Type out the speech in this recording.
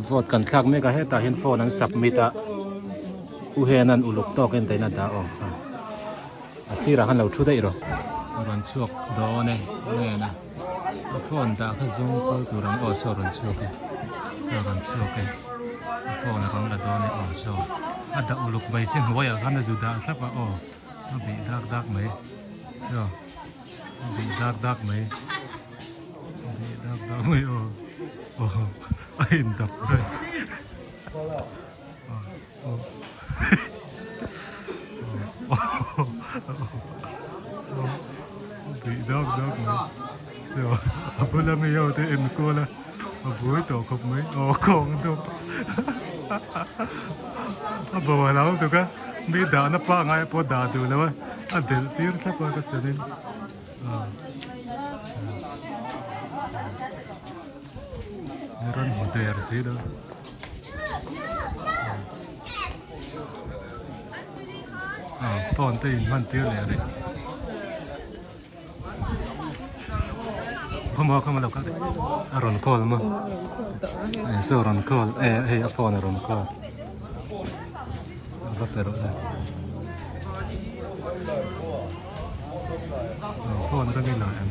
Vote kan thlak mek a hetah hian phone an submit a u hian an uluk tawk en tain a dah aw a a sirah khan lo thu daih rawh. A rawn chhuak dawn e nen a a phone dah kha zum kual tur ang aw saw a rawn chhuak e saw a rawn chhuak e a phone a rawn la dawn e aw saw a dah uluk mai se hnuaiah khan a zu dah thlap a aw a bih dak dak mai saw a bih dak dak mai. A in dap vel bih dak dak mai chu a bula mi ho te en kual a a buai tawh khawp mai aw kawng deuh a bo a lo tuk a mi dahna pangngai pawh dah duh lo a a delh tir thlap a ka chuanin. Rawn hmu der si lo. Phone te in hman tir leh a ni. Khawmaw khawmaw lo kal teh. A rawn call maw? Saw rawn call e hei a phone a rawn call. A va pe rawh le. Phone atangin lo en.